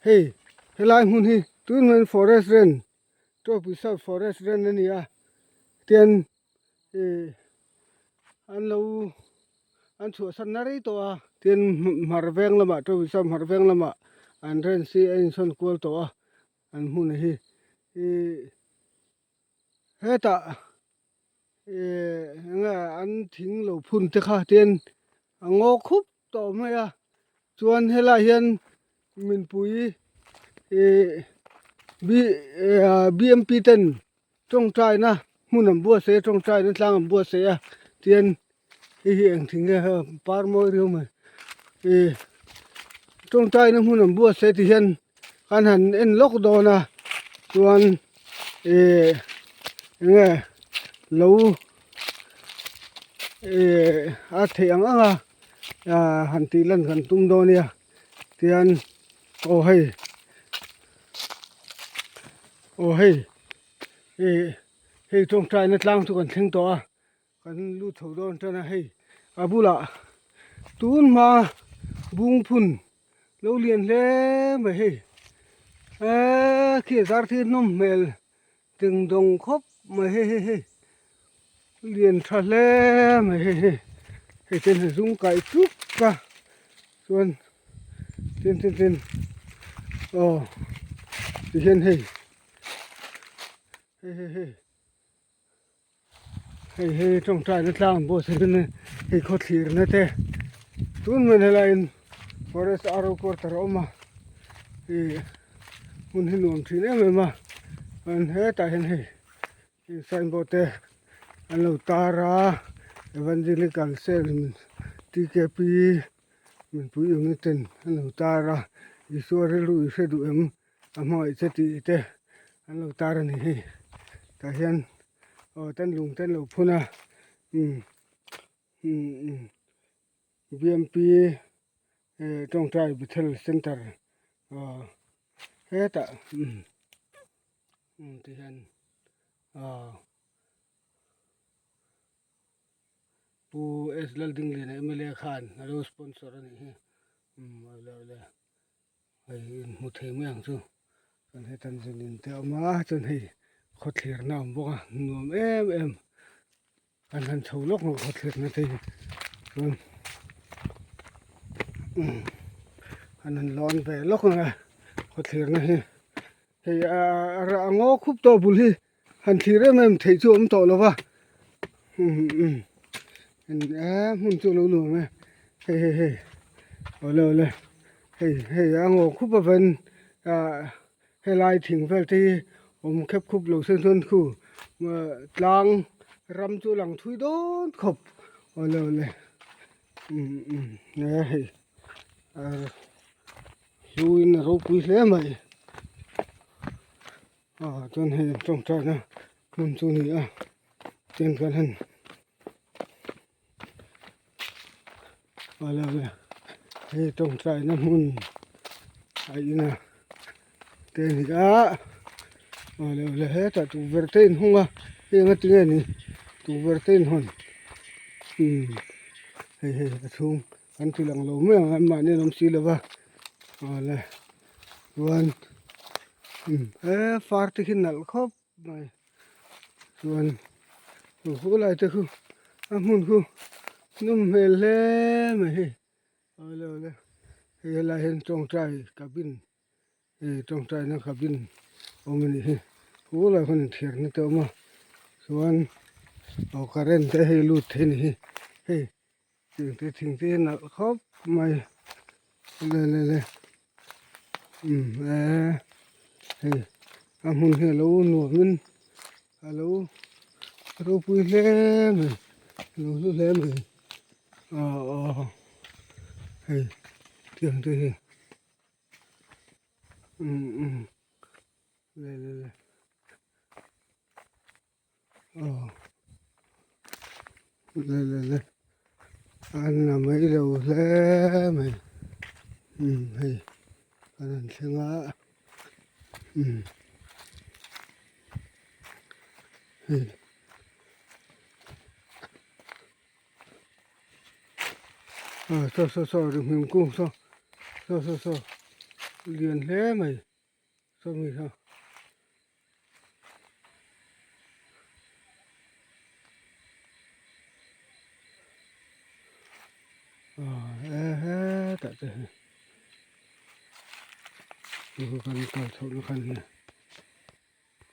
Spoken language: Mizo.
Hei helai hmun hi tun hian forest ren Tawpui South forest ren a ni a tian ih an lo an chhuahsan na rei tawh a tin hmar veng lamah Tawpui South hmar veng lamah an ren si a insawn kual tawh a an hmun hi ih hetah ih enge an thing lo phun te kha tian a ngaw khup tawh mai a chuan helaiah hian minpui ih b bmp ten tawngtaina hmun an buatsaih a tawngtaina tlang an buatsaih a tian hei hi eng thing nge par mawi riau mai ih tawngtaina hmun an buatsaih ti hian kan han en lawk dawn a chuan ih enge lo ih a theih ang ang a ah han tih lan kan tum dawn nia tian aw hei aw hei ih hei tawngtaina tlang chu kan thleng tawh a kan lut chho dawn tan a hei a bulah tun hma bung phun lo lian hle mai hei eee khi a zar thil hnawm hmel ding dawng khawp mai hei hei hei lian tha hle mai hei hei hei ten a zum kaih tuk a chuan tin tin tin aw tihian hei hei hei hei. Hei hi tawngtaina tlang an buatsaih in hei khaw thlirna te tun hmun helaiin forest ro quarter a awm a ih hmun hi nuam thin em em a chuan hetah hian hei signboard te an lo tar a evangelical cell TKP mipui unit ten an lo tar a Isua rilru i hre duh em a hmangaih che tih te an lo tar a ni hei tah hian aw tan lung te an lo phun a umm umm umm bmp eh tawngtai bethel center aw hetah umm umm ti hian aw pu S Laldingliana mla khan a lo sponsor a nih hi umm awle awle. Hei inhmu thei mai ang chu chuan hei tan zun in te a awm a chuan hei khawthlirna a awm bawk a nuam em em an han chho lawk ang khawthlirna te hi chuan an han lawn ve lawk ang a khawthlirna hi hei a ngaw khup tawh bul hi han thlir em em theih chu a awm tawh lo va hmun chu a lo nuam e hei hei hei awle awle hei hei a ngaw khup avangin ah helai thing vel te hi awm khep khup lo sen chuan khu tlang ram chu a lang thui dawn khawp awle awle hei hluin a ropui hle mai. Ah chuan hei an tawngtaina hmun chu a ni a tin chuan han hei tawngtaina hmun a in a te a ni a awle awle hetah tukverh te a inhung a hei eng ati nge ni tukverh te a inhawn umm hei hei a chhung kan ti lang lo mai ang anmahni an awm si lo va awle. Chuan he far te khi nalh khawp mai chuan hu lai te khu a hmun khu nawm hmel hle mai hei awle awle hei helai hian tawngtai cabin hei tawngtai na cabin awm a nih hi hu lai khawn inthiarna te a awm a chuan aw current te hei lut thei a ni hi hei. Thing te thing te hi nalh khawp mai le le le umm eee hei a hmun hi alo nuam in alo ropui hle mai alo hlu hle mai aw aw hei tiang te hi umm umm le le le. Aw le le le an la mai lo hle mai umm hei kan han thleng a umm hei aw saw saw saw ri hming kung saw saw saw saw. Lian hle mai sawmi kha. E hetah te hi kan kal chhoh na khan hi.